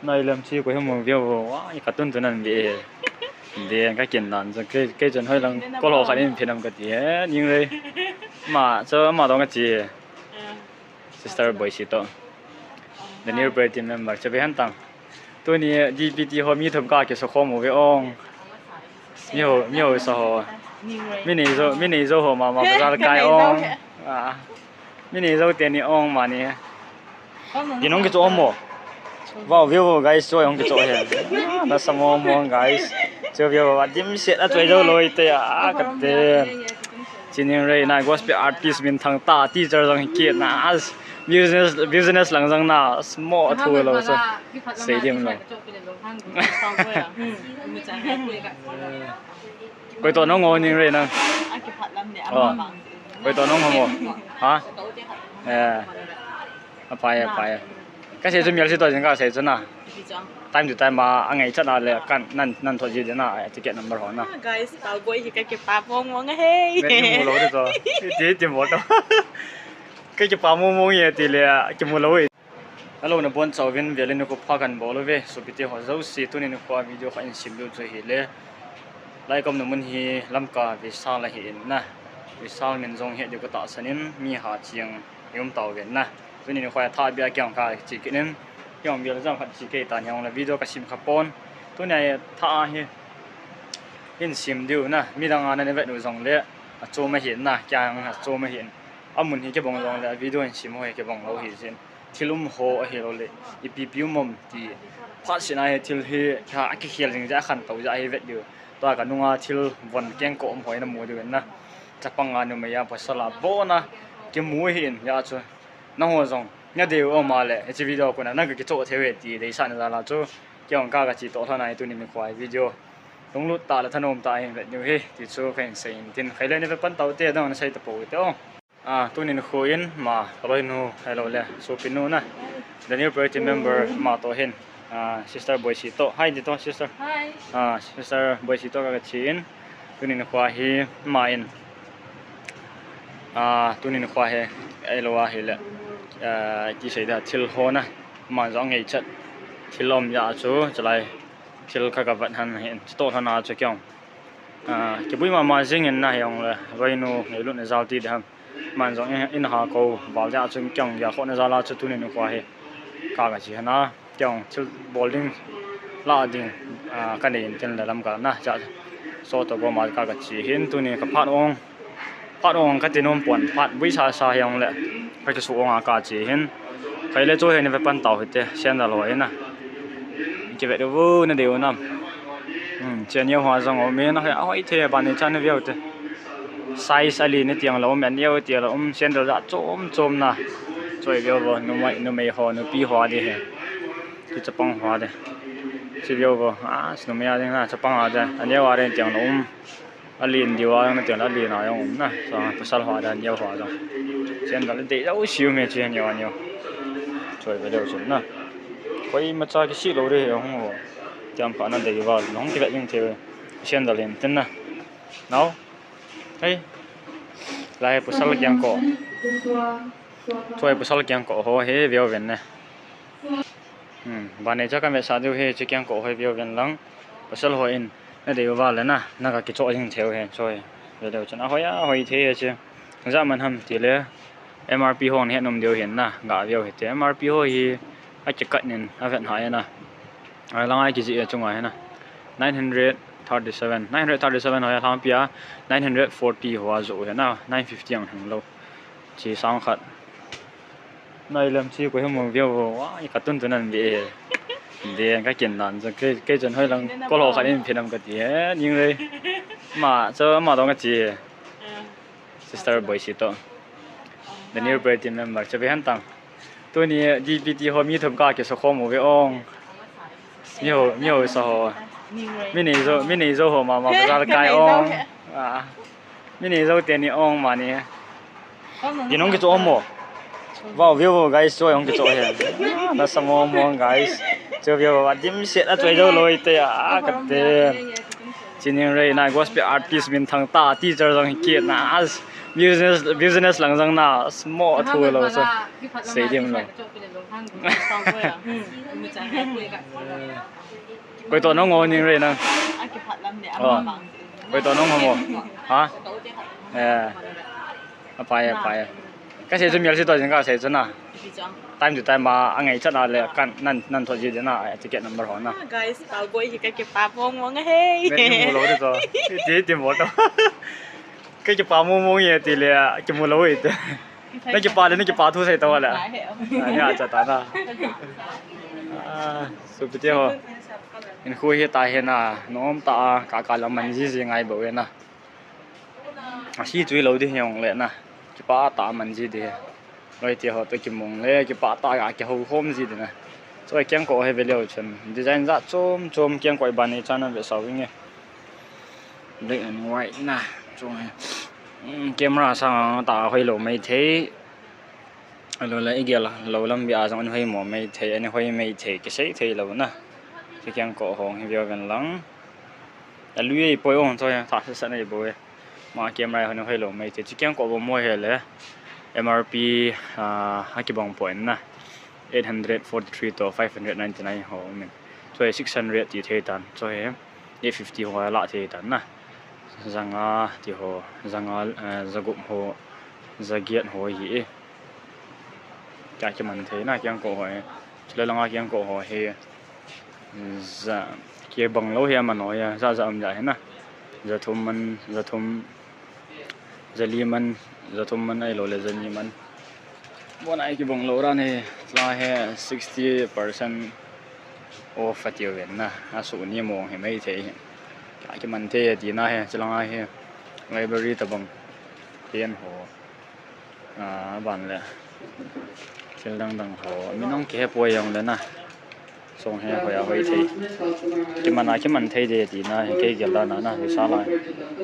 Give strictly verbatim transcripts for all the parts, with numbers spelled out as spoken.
Nai lam chi ko hemu veu vo, wa, i ka tun tun an ve. De ka kin nan, so ke, ke chon hoi lang, ko lo khat in phenam ka ti, eh, ning rei. Ma, so ma dong ka chi. Sister Boisi toh. The new party member, che be han tang. Tuni D P T ho mi thum ka ke so khomu ve ong. Mi ho, mi ho sa ho. Mi nei zo, mi nei zo ho ma, ma bazar kai ong. Ah. Mi nei zo te ni ong ma ni. Ginong ke cho mo. Wow, view guys, cho ong ke cho he. Ah, na samo mo guys. Cho view a dim se a cho zo loi te a ka te. Chining rei na gospel artist min thang ta teacher zong hi kit na as business, business lang zong na small thu lo so. Sei dim lo. Koi to nong o ning rei nang. Oh. Koi to nong o mo. Ha? Eh. A pai, a pai. Ka sei chu mial si to jing ka sei chu na. Time to time a, a ngai chat na le kan nan, nan tho ji de na, a ticket number ho na. Ah, guys, Pau Boy hi ka ke pa mong mong hei. Ve ni mu lo de to. Ti, ti mu to. Ka ke pa mong mong ye ti le, ke mu lo e. Hello, na bon chau vin ve le ni ko pha kan bol ve. So pite ho zo si tuni ni ko video kha in sim lu chu hi le. Lai kom na mun hi Lamka Vishal a hi in na. Vishal min zong he di ko ta sanin mi ha chiang yum tau ven na. Tuni ni khoi tha bia kiang ka chi kinin. Kiang bia zam khat chi ke ta nyang la video ka sim kha pon. Tuni ai tha hi. In sim diu na. Mi dang ana ne vet u zong le. A chom a hi na. Kiang a chom a hi. A mun hi ke bong zong le. Video in sim ho hi ke bong lo hi zin. Thil um ho a hi lo le. I pi pi um om ti. Phat sin a hi thil hi. Kha a ki khial zing za khan tau za hi vet diu. Tua ka nunga thil von keng ko om hoi na mu diu na. Chapang a numei a pasal a bona. Ke mu hi in ya chu. Na ho zong. Na deu om a le. Hichi video ko na na ka ke cho theu e ti dei sa na za la chu. Ke ong ka ka chi to thana i tuni ni khoi video. Lunglut ta le thanom ta in vet diu hi. Ti chu ka in sei in tin. Khai le ni ve pan tau te dang na sei ta po te ong. Ah, tuni ni khoi in ma, ka loi nu, hello le, supi nu na. The new party member ma to hin. Ah, Sister Boisi to. Hi, di to, sister. Hi. Ah, Sister Boisi to ka ka chi in. Tuni ni khoi hi ma in. Ah, tuni ni khoi hi, hello a hi le. Ah, ki sei da thil ho na. Ma zong ngei chat. Thil om ya chu, chalai. Thil ka ka vat han hin. To thana chu kiong. Ah, ke bui ma ma zing in na hi ong le. Vai nu, ngei lut na zal ti de ham. Man zong in, in ha ko val dia chung kiang ya kho na za la chu tuni ni khoi hi. Ka ka chi hana kiang thil bol ding la ding, ah, ka nei in tin la lam ka na cha. So to go ma ka ka chi hin tuni ka phat ong. Phat ong ka ti nom pon phat bui sa sa hi ong le. Ka ki su ong a ka chi hin. Khai le chu hi ni ve pan tau hi te sian da lo hi na. Ki ve du vu na deu nam. Hmm, chia niau hua zong om e na hoi, a hoi the ban ni chan viau te. Size a li ni tiang lo om, a niau tiang lo om, sandal za chom chom na. Choi viau vo, numei, numei ho, nupi ho a di he. Ki chapang ho a di. Chi viau vo, a, numei a ding na, chapang a di. A niau a ren tiang lo om. A lin diu a na tiang a lin a yong na. So, pasal ho a di, a niau ho a zong. Sandal dei zau siu me chi niau a niau. Choi viau deu chun na. Koi macha ki si lo re he hong ho. Tiam kha na dei val, nong ki vet ding theu. Sandal in tin na. Nau. Hei. Lai pasal kiang ko. Choi pasal kiang ko ho hi viau ven ne. Hmm, ban nei cha ka me sa diu hi chi kiang ko ho hi viau ven lang. Pasal ho in na dei val na, na ka ki cho jing theu hi choi. Viau deu chun a hoi a hoi the hi chi. Za man ham ti le. M R P ho ni he nom deu hin na, ga viau hi te. M R P ho hi a ki kat nin a vet ha na. A lang ai ki ji e chunga hi na. Nine hundred thirty-seven. Nine hundred thirty-seven ho ya lang pia. Nine hundred forty ho a zo hi na. Nine fifty ang hang lo. Chi sang khat. Nai lam chi ko hemu viau vo. Wa, i ka tun tun an ve. Ve ka kin nan. So ke, ke chon hoi lang. Ko lo khat in phenam ka ti he. Ning rei. Ma, so ma dong ka chi. Sister Boisi toh. The new party member. Che be han tang. Tuni D P T ho mi thum ka ke so khomu ve ong. Mi ho, mi ho sa ho. Mi nei zo, mi nei zo ho ma, ma bazar kai ong. Ah. Mi nei zo te ni ong ma ni. Ginong ke cho mo. Wow, view guys, cho ong ke cho he. Ah, na samo mo guys. Cho view a dim se a cho zo loi te a ka te. Chining rei na gospel artist min thang ta teacher zong hi kit na as business, business lang zong na small thu lo so. Sei dim lo. Koi toh nong ngou ning re nang. Koi toh nong ngou. Ha? Eh. A pai, a pai. Ka se chu mial si toh jing ka se chu na. Time to time ma a ngai chat na le kan nan, nan thoh ji de na, ticket number ho na. Guys, Pau Boy hi ka kipak mong mong hi. Ngai mu lou de toh. Ti, ti mo toh. Ka kipak mong mong hi ti le, ki mu lou hi te. Na kipak le, na kipak thu sai toh le. Ai, a cha ta na. Ah, supite ho. In khu hi ta hi na, nom ta a, ka ka lam man ji ji ngai bo na. A si chui lou di hiong le na. Kipak ta man ji di. Loi ti ho toh ki mong le, kipak ta ka ki ho khom ji di na. Choi kiang ko he ve leu chun. Design zat chom chom kiang ko ban i chan ve sau ing e. Black and white na. Choi. Mm, camera sang ta hoi lou mai thei. A lou la i gel lou lam bia zong an hoi mo mai thei, an hoi mai thei, ki sei thei lou na. Chi kiang ko hong hi viau ven lang. A lui ei poi ong choi, tha sa sa nei bo e. Ma camera hon hoi lou mai thei. Chi kiang ko bo mo he le. M R P, ah, a ki bang poi na. Eight hundred forty-three to five hundred ninety-nine ho min. Choi six hundred ti thei tan. Choi eight fifty ho la thei tan na. Zanga ti ho, zanga, eh, zagup ho, zagiat ho hi e. Ka ki man thei na kiang ko ho e. Chule langa kiang ko ho hi. Za, ki bang lou hi a man ho hi a. Za za um za hi na. Za thum man, za thum, za li man, za thum man ai lou le za ni man. Bon ai ki bang lou ran hi. Tla hi sixty percent off a ti ven na. A su ni mong hi mai thei hi. Ka ki man thei ti na hi. Chi langa hi. Library ta bang. Tian ho. Ah, ban le. Thil dang dang ho. Mi nong ke poi yang le na. Song he hoi a hoi thei. Ki man a ki man thei de ti na he kei gel dan na na. Visa lai.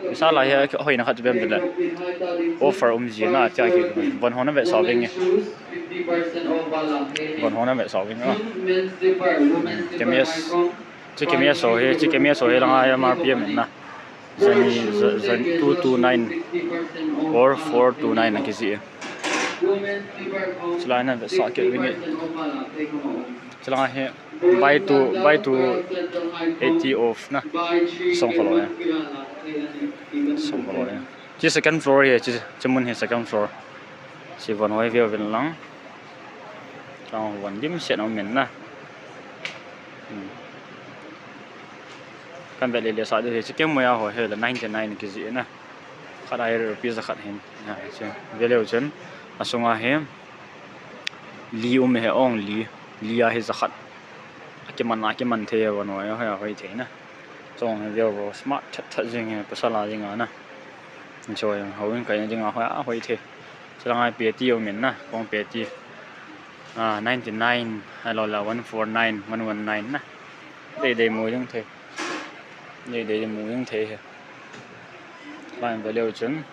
Visa lai he hoi na khat bem de le. Offer um ji na tia ki. Bon ho na ve sau ving e. Bon ho na ve sau ving e. Kemes. Chi kemes ho he, chi kemes ho he langa M R P em na. Zani, za-, zan two two nine or four two nine a ki ji e. Chulai na ve sa ke ving e. Chulanga hi buy two, buy two eighty off na. Song follow ya. Song follow ya. Chi second floor hi, chi, chi mun hi second floor. Si von hoi view vin lang. Chang von dim se na min na. Hmm. Kan ve le le sa de chi keng mo ya ho he la ninety nine ki ji na. Khat ai rupees a khat hin. Ya, chi. Ve leu chen. A sunga hi. Li um he ong li. Li a hi za khat. A ki man, a ki man thei a van hoi, hoi, hoi thei na. Chong he viau ro smart that that jing he pasal a jing a na. Choi hou in kai na jing a hoi a hoi thei. Chulanga peti um in na, kong peti. Ah, ninety nine, a lou la one four nine, one one nine na. Dei dei mu jing thei. Dei dei mu jing thei he. Line value chun.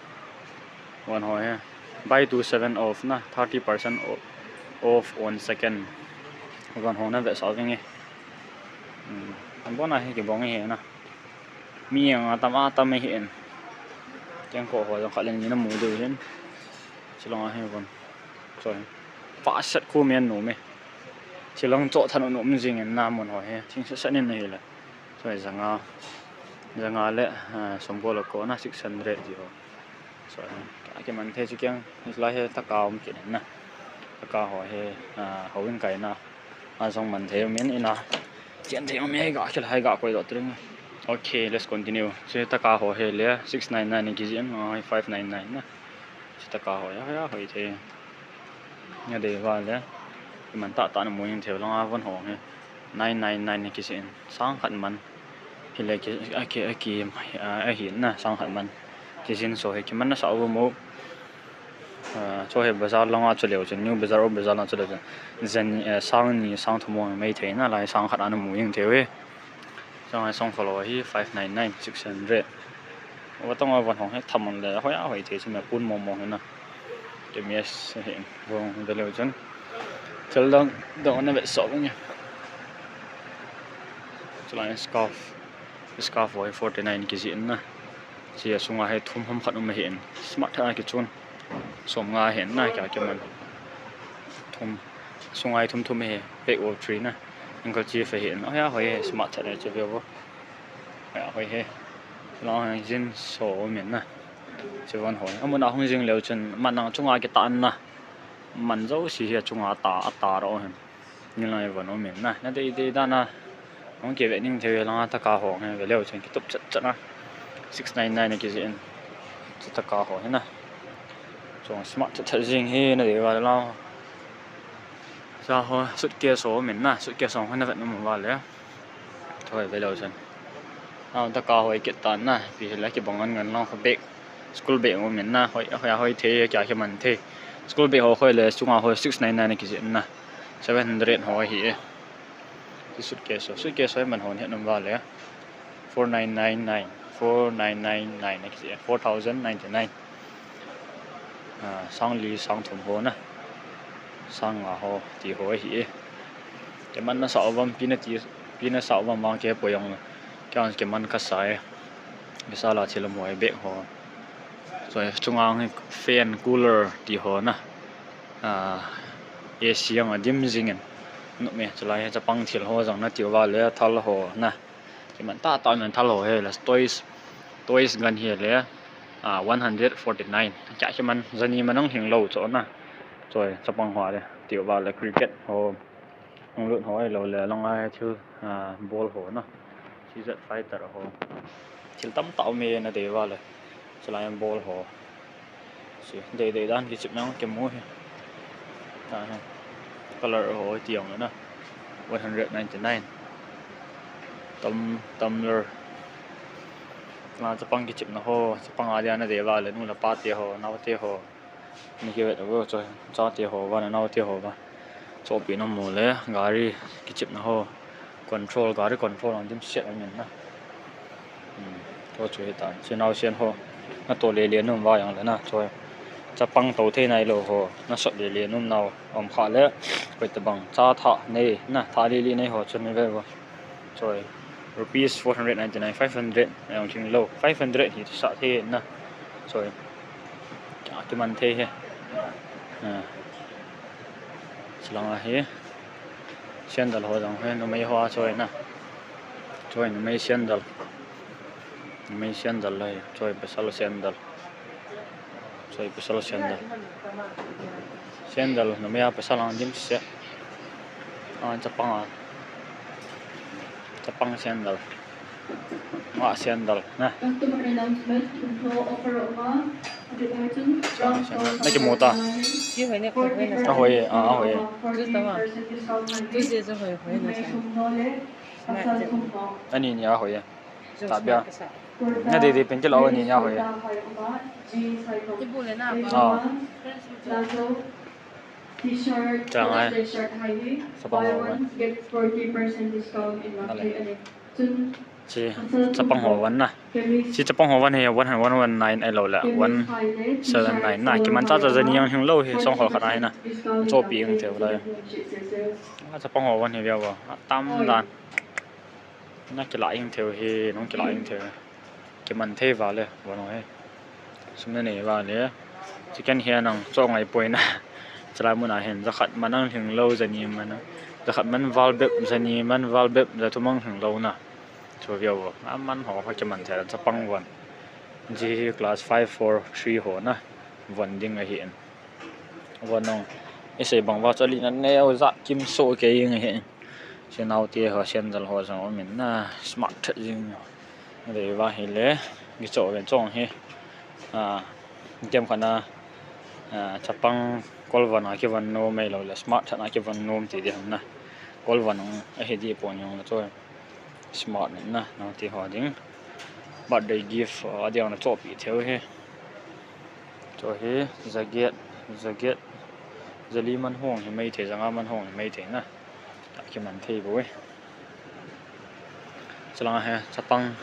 Van hoi he. Buy two seven off na, thirty percent o-, off on second. Van hong na ve sa ving e. Hmm. An bon a hi ki bong hi na. Mi ang a tam a tam hi en. Kiang ko ho jong khat leng ni na mu deu hin. Chulanga hi von. Sorry. Pa set ku mian nu me. Chilang cho than nu mi jing en na mun ho he. Thing sa sa nin na hi la. Sorry, zanga. Zanga le, ah, som ko lo ko na six hundred ji ho. So, a ki man thei chu kiang, hi lai he taka um kit na. Taka ho he, ah, hou in kai na. A zong man thei um in ina. Chian thei um e ga khel hai ga koi dot ring. Okay, let's continue. Chu taka ho he le six nine nine ki jin, ah, five nine nine na. Chu taka ho ya, ya hoi thei. Nya de va le. Ki man ta ta na mu in thei langa von ho he. Nine nine nine ki jin. Sang khat man. Hi le ki, a ki, a ki, a, a hi na sang khat man. Ki jin so he ki man na sa u mo. Ah, so he bazar langa chu leu chen, New Bazar, Old Bazar langa chu leu chen. Zan, eh, sang ni, sang thum mo mai thei na lai sang khat ana mu ing thei ve. Sang ai song follow hi five nine nine, six hundred. Wa tong a van hong he tham on le, hoi a hoi thei chu me pun mo mo he na. Ke mi es he, vong de leu chen. Thil dang, dang na ve so nge. Chulai scarf. Scarf hoi forty nine ki jin na. Chi a sunga he thum hom khat um hi en. Smart tha ki chun. Som nga hi en na kya ki man. Thum. Sungai thum thum hi, pack of three na. Uncle Chief hi in. Oh ya, hoih hi, smart chat na chu view bo. Ya, hoih hi. Long hang jin so min na. Chi von hoih. Amun a hong jing leu chun, man nang chunga kitan na. Man zo si hi chunga ta, a ta ro hin. Ni lai von om in na. Na dei dei dan a. Hong ke ve ning thei lang a taka ho nge ve leu chun kitup chat chat na. Six nine nine na ki jin. Chu taka ho hi na. Chong smart chat chat jing hi na dei va la. Sa ho suitcase ho min na. Suitcase ho na vet na mu va le. Thoi ve leu chun. Au taka ho i kitan na. Pi hi la ki bang ngan ngan long ho bag. School bag ho min na. Hoih, hoih, hoih thei, kia ki man thei. School bag ho hoih le, chunga ho six nine nine na ki jin na. Seven hundred ho hi e. Ki suitcase ho, suitcase ho man ho ni num va le. Four nine nine nine, four nine nine nine na ki jin, four thousand ninety nine. Ah, sang li sang thum ho na. Sang nga ho ti ho hi e. Ke man na sa ovam pi na ti, pi na sa ovam mang ke poyong. Ke an ke man ka sa e. Ke sa la thil mo e bag ho. So, chunga hi fan cooler ti ho na. Ah, A C ang a dim jing in. Nu me, chulai hi chapang thil ho zang na ti va le thal ho na. Ki man ta ta man thal ho hi la toys, toys gan hi le. Ah, one hundred forty nine. Kia ki man zani man ang hing lo cho na. Choi, chapang ho le. Ti va le cricket ho. Hong lut ho ai lo le, long ai thil, ah, ball ho na. C Z fighter ho. Thil tam tau mi na dei va le. Chulai ball ho. Si, dei dei dan ki chip nang ke mu hi. Ah, hi. Color ho ti ang na. One hundred ninety nine. Tum-, tumbler. Na chapang ki chip na ho, chapang a dia na dei va le, nu la pa te ho, nau te ho. Ni ki vet a bo, choi, cha te ho va, na nau te ho va. Cho pi na mu le, gari ki chip na ho. Control, gari control ang dim siat ang na. Hmm, to chu hi ta. Chi nau sian ho. Na to le le num va yang le na, choi. Chapang to thei nai lo ho. Na sot le le num nau. Om kha le. Koi ta bang. Cha tha nei, na tha li li nei ho chun ve bo. Choi, rupees four hundred ninety-nine, five hundred, ang thing lo, five hundred hi sa thei na. Choi, kia ki man thei hi. Ah. Chilang a hi. Sandal ho dang hi, numei ho a choi na. Choi, numei sandal. Numei sandal lai, choi, pasal sandal. Choi, pasal sandal. Sandal, numei a pasal ang dim se. Ah, chapang a. Chapang sandal. Nga sandal, na. Customer announcement, thumhnaw offer a om a, hundred item, brown sandal. Na ki mu ta. Ki hoih ne, hoih ne. A hoih, ah, a hoih. Chu tama. Chu je chu hoih, hoih na sa. Thumhnaw le, pasal thumhnaw. Ani ni a hoih. Ta bia. Na dei dei pen ke lau ni nia hoih. Ah. Chang ai. Chapang ho van. Chi, chapang ho van na. Chi chapang ho van hi one, one one nine ai lo le. One seven nine na. Ki man ta ta zani ang hing lo hi song ho khat ai na. Cho pi ang te lai. Chapang ho van hi bia ba. Tam dan. Na kila ing theu hi, nong kila ing theu. Ki man thei va le, va nong hi. Sum na nei va le. Chicken hi nang cho ngai poi na. Chalai mun a hin, za khat man ang hing lo, zani man ang. Za khat man val bep, zani man val bep, za thum ang hing lo na. Chu via va. A man ho, ho ki man thei, chapang van. Ji hi class five four three ho na. Van ding a hi en. Van nong. I sei bang va chali na neu za kim so ke ing a hi en. Chi nau te ho, sandal ho zong om in na, smart that zing. Dei va hi le, ki cho ven chong hi. Ah, kem khana, ah, chapang kol van a ki van nom mai lo le, smart that a ki van nom ti di ham na. Kol van a hi di pon yong na cho. Smart na, nau te ho ding. Birthday gift, ah, a diang na cho pi theu hi. Cho hi, jacket, jacket. Zali man hong hi mai thei, zanga man hong hi mai thei na. Ta ki man thei bo e. Chilang a hi, chapang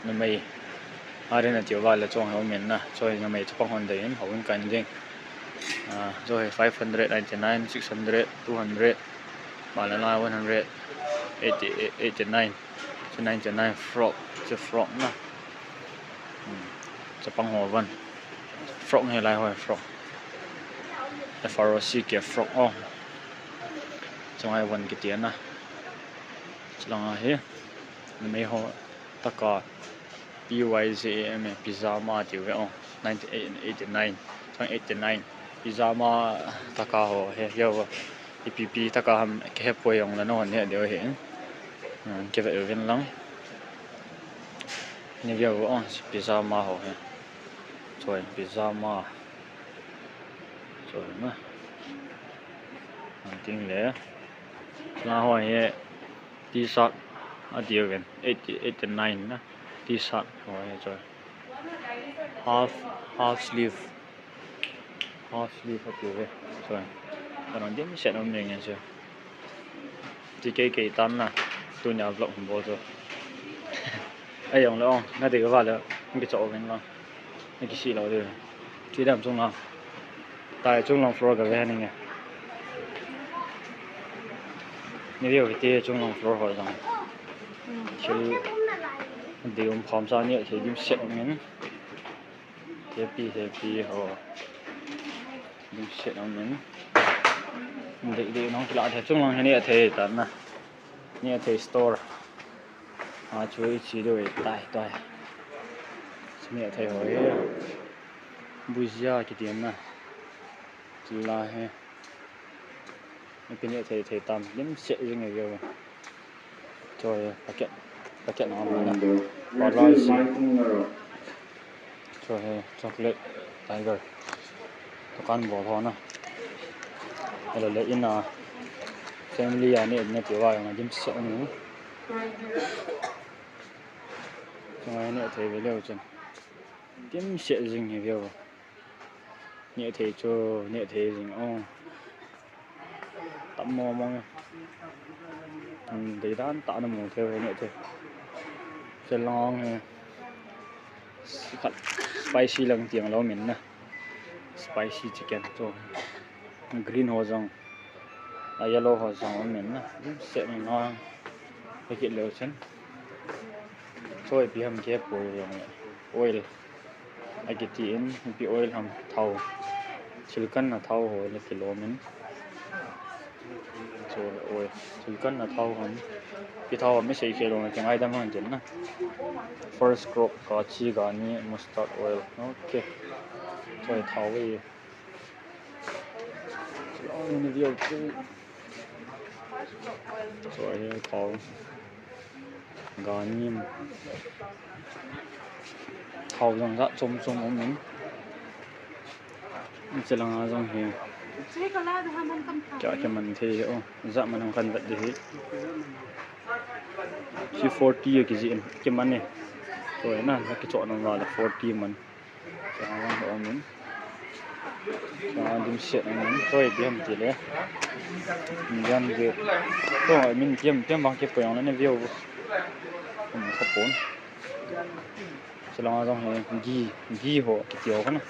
numei. A rin a tiu va le chong hi om in na. Cho hi numei chapang hon dei in, ho in kan ding. Ah, cho hi five hundred ninety-nine, six hundred, two hundred. Ma le lai one hundred eighty, eighty-nine. Cho ninety-nine frock, cho frock na. Hmm. Chapang ho van. Frock hi lai ho frock. F R O C K frock oh. Chungai van kiti ana. Chulanga hi, mei ho taka P Y Z A M A, pyjama tiu ve aw. Nineteen eighty-nine, chang eighty-nine. Pyjama taka ho hi, yo. I P P taka ham ke he poi ong la no ne deu hi. Hmm, ke ve ven lang. Ni ve aw, pyjama ho hi. Choi, pyjama. Choi na. Ang ting le. Chulanga ho hi T-shirt a deu ven. Eighty, eighty-nine na. T-shirt ho hi choi. Half, half sleeve. Half sleeve a deu ve. Choi. Ka nong dim set om ning e choi. Ti kei kei tan na. Tunia vlog hon bawl choi. Ai ong le ong. Na dei ka va le. Ngi choi ven lang. Ni kisih lou deuh. Chi dam chunglang. Tai chunglang floor ka ve ning e. Ni ve aw, ti chunglang floor ho zong. Thil deuh om khawm sa ni a thei dim set om in. Happy, happy ho. Dim set om in. Dei dei nong kila thei chunglang hi ni a thei tan na. Ni a thei store. A chu i chi deuh e tai tai. Chu ni a thei ho hi. Bujia kiti na. Chila hi. Ni pin e thei thei tam. Dim set zing e yo. Choi packet. Packet na om na. Parai si. Choi chocolate tiger. Dukan bawl ho na. Elo le in a family a ni ne tiu va ong dim set om. Chungai ne thei ve leu chun. Dim set zing hi ve aw. Ne thei chu, ne thei zing aw. Tam mawng mawng. Hmm, dei dan ta na mu thei ve ne thei. Chulanga hi. Khat spicy lang tiang lou min na. Spicy chicken chu. Green ho zong. A yellow ho zong om min na. Dim set na. Packet leu chun. Choi pi ham ke poi ong le. Oil. A kiti in, pi oil ham thau. Thil kanna thau ho le kilawm in. Choi oil. Thil kanna thau ham. Pi thau ham i sei kei lou na, ka ngaidam hang tin na. First crop, kachi, gani, mustard oil. Okay. Choi thau e. Chulanga ni ve aw chu. Choi hi thau. Gani. Thau zong zat chom chom om in. Chulanga zong hi. Kia kia man thei hi aw. Zat man hong kan vet di hi. Chi forty a kizi in. Kia man e. Choi na, na kichoi na va la forty man. Chang a om in. Chang a dim set om in. Choi pi ham ti le. Indian gate. Choi min pi ham, pi ham bang ke poi ong le ne ve aw. Um, kha pon. Chulanga zong hi ghee, ghee ho kiti aw ka na.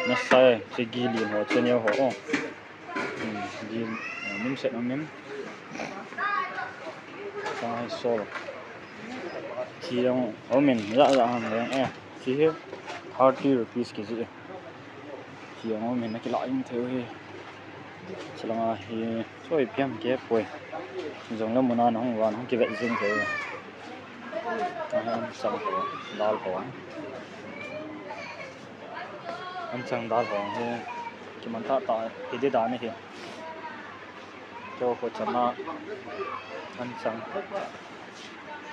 Na sai, chi ghee lin ho, channel ho. Hmm, ghee, eh, nim set om in. Sai sol. Chi zong om in, za za ham leng e. Chi hi thirty rupees kizi e. Chi zong om in na kila in thei hi. Chulanga hi choi pi ham ke poi. Zong le mun a na hong van hong kivet zing thei. An chang dal ho. An chang dal ho hi. Kiman ta ta hi di dan hi. Keu ko chana an chang.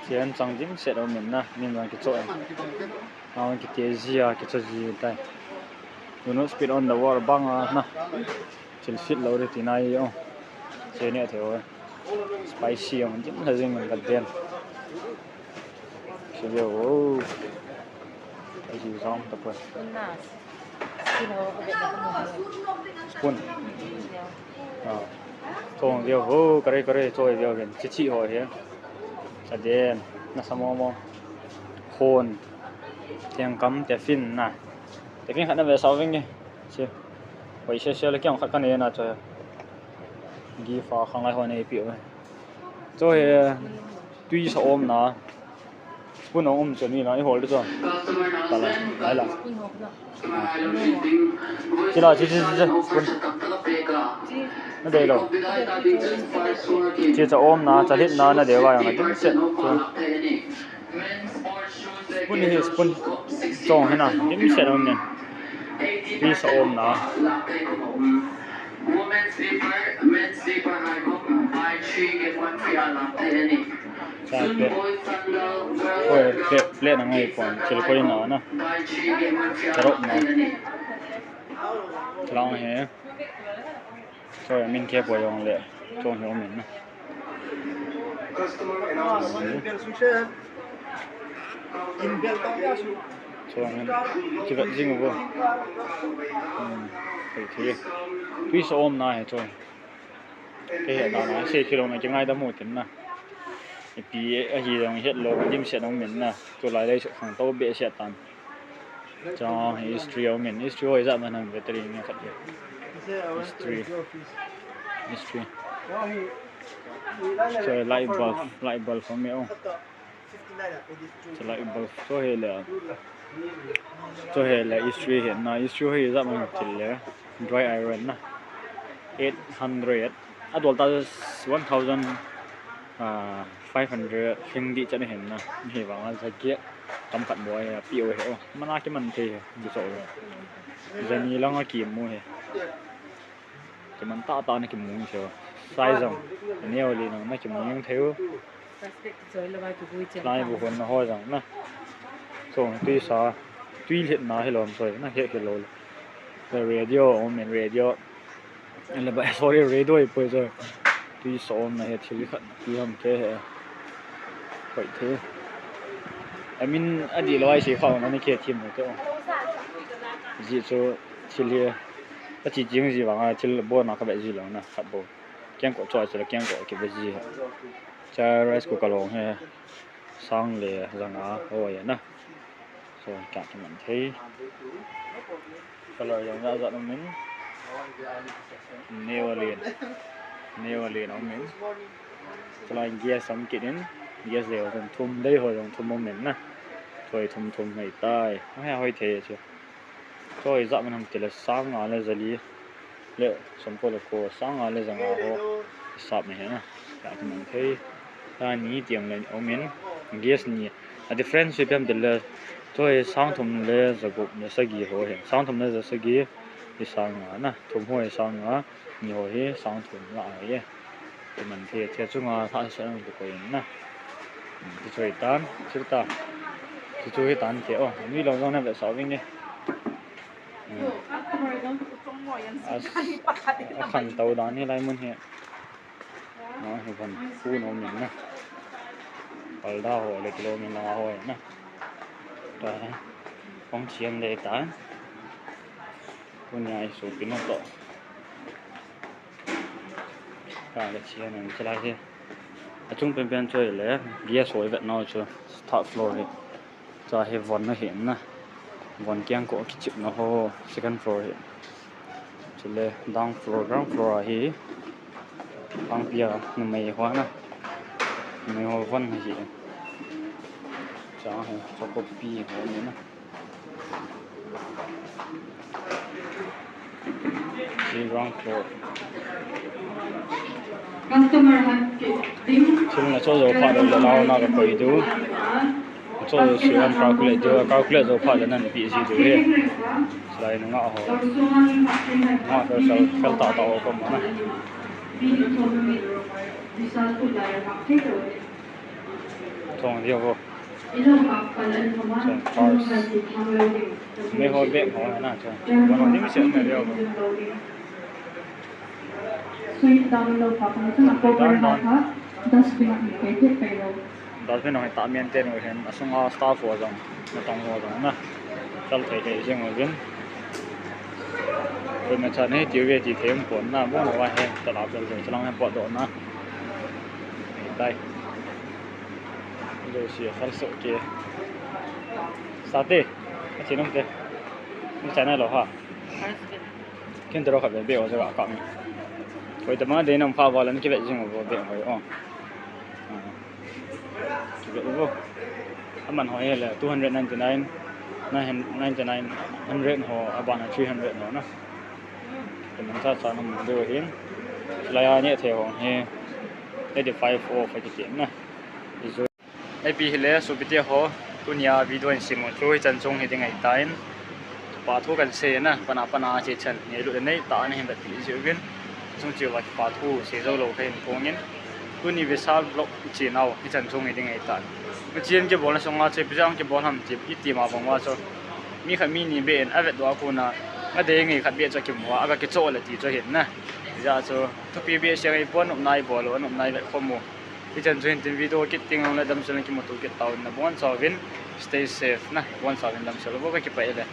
Chi an chang dim set om in na, min wan kicho em. Awan kiti zia, kicho zi tai. Do not spit on the wall bang a na. Chil fit lou di ti nai o. Chi ne thei o. Spicy ang dim la zing man ka den. Chi ve o. Spicy zong ta poi. Spoon. Ah. Kong viau ho, kare kare choi viau gen. Chi chi ho hi. Sa den, na sa mo mo. Khon. Tiang kam te fin na. Te fin khat na ve sa ving ge. Chi. Hoi se se le kiang khat ka ne na choi. Gi fa khang ai ho ne pi o. Choi. Tui sa om na. Spoon ong um chun ni la, i hol de chun. Ta la, ai la. Chi la, chi, chi, chi, chi, spoon. Na deih lou. Chi cha omna, cha lhitna na deih vai ang a dimset. Spoon hi spoon chawng hi na, dimset om nen. Tui sa omna. Sa plate. Koi plate, plate na ngai pon, thil koi na na. Tarok na. Lang hi. Sorry, min ke poi ong le. Chawng hi om in na. Chawng in. Ki vet zing bo. Hmm. Hei, thil. Tui sa omna hi chawng. Ke he na na, se kilou na ki ngaidam uh tin na. Ipi ahi zong het lou, dimset om in na. Tulai lei suk khangtou behseh tan. Chawng hi history om in, history hoih zah man hang veteran nge khat le. History. History. So light bulb, light bulb om e o. So light bulb, so hi le. So hi le history hi na, history hoih zah man thil le. Dry iron na. Eight hundred. A dol ta one thousand, ah, five hundred hing di chan hi na. Hi vang a za kia. Kam khat bo a pi o hi o. Mana ki man thei hi. Di so. Zani lang a ki mu hi. Ki man ta ta na ki mu hi o. Sai zong. Neo li na na ki mu hi thei o. Lai bu hon na ho zang na. So, tui sa, tui lhitna hi lom soi na, he ke lo. The radio, om in radio. Le ba, sorry, radio i poi soi. Tui sa om na he thil khat, tui ham ke he. Koi the. I mean, a di lo ai si khau na ni ke thim te. Zi so thil he. A chi jing zi vang a thil bo na ka be zi lo na, khat bo. Kiang ko choi sila kiang ko ki be zi. Cha rice cooker long he. Sang le zanga hoih na. So, ka ki man thei. Color zong zah zah om in. Neo lian. Neo lian om in. Tulai gas om kit in. Gas le zong thum dei hoih zong thum om in na. Thoi thum thum hei tai. Hei hoih thei chu. Choi zah man ham ti le sang nga le zali. Le, sawm ko le ko, sang nga le zanga ho. Sap ni he na. Ka ki man thei. Ta ni tiang le om in. Gas ni. A difference hi piam ti le. Choi sang thum le za gup le sagi ho he. Sang thum le za sagi. Hi sang nga na. Thum ho hi sang nga. Ni ho hi sang thum la a ye. Ki man thei, thei chunga thah se ang ko in na. Ti choi tan, chir ta. Ti choi tan ke o. Ni lo zong na ve sa ving ni. A, a khangtou dan hi lai mun hi. Na, hi van pu no min na. Palda ho le kilo min na ho na. Ta. Kong chiam le ta. Punya isu pino to. Ka le chian ang chilai hi. A chung pen pen choi le, gas hoih vet nau chu, third floor hi. Cha hi von na hi na. Von kiang ko kichip na ho, second floor hi. Chule down floor, ground floor hi. Pang pia numei ho na. Numei ho von hi. Cha hi, choco pi ho ni na. Hi ground floor. Thil na choi zou pha lou le lau na ka koi du. Choi zou si an calculate du, calculate zou pha le nan pi zi du he. Lai na nga ho. Nga ka sal fel ta ta ho ko ma na. Thong dia ho. Chong cars. Me ho bag ho na chong. Wan ho dim siam na dia ho. Sweet dam lo pa pa chang a cover na kha. Dustbin a mi pe pe pe lo. Dustbin hong ta mian ten ho hen. A sunga staff ho zong. Na tong ho zong na. Chal thei thei zing ho zing. Koi ma cha nei ti ve ti them pon na. Bo na wa hen. Ta la chal thei chalang hen pot do na. Tai. Zo si a sal so ke. Sa te. A chin om te. Ni chana lo ha. Ken tero kha be be o se ka ka mi. Koi ta ma de nam pha wa lan ki be jing o be o. Ki be o. A man ho he le two hundred ninety-nine, nine hundred, ninety-nine hundred ho, a ban a three hundred ho na. Kum sa sa na mun deuh hin. Lai a ni thei hong hi. Eighty five off a kitin na. Izu. Ei pi hi le, supite ho. Tuni a video in simu chu hichan chung hi ding ahi tan. Pa thu kan sei na, pana pana chi chan. Ni lu nei ta na hin da pi ziu vin. Chung chiu va pa thu sei zou lou ka hin pongin. Tuni Vishal vlog chi nau hichan chung hi ding ahi tan. Chian ke bol na song a che pi jang ke bol ham ti i ti ma bang wa chu. Mi khat mi ni be en a vet dua ku na. A dei ngei khat be chu ki mu a, a ka ki cho le ti chu hin na. Za chu thupi be siang i pon nop nai bol, nop nai vet khomu. Hichan chu hin tin video kit ting le damsel ki mu tu kit tau na bon sa vin. Stay safe na, bon sa vin damsel bo ka ki pai le.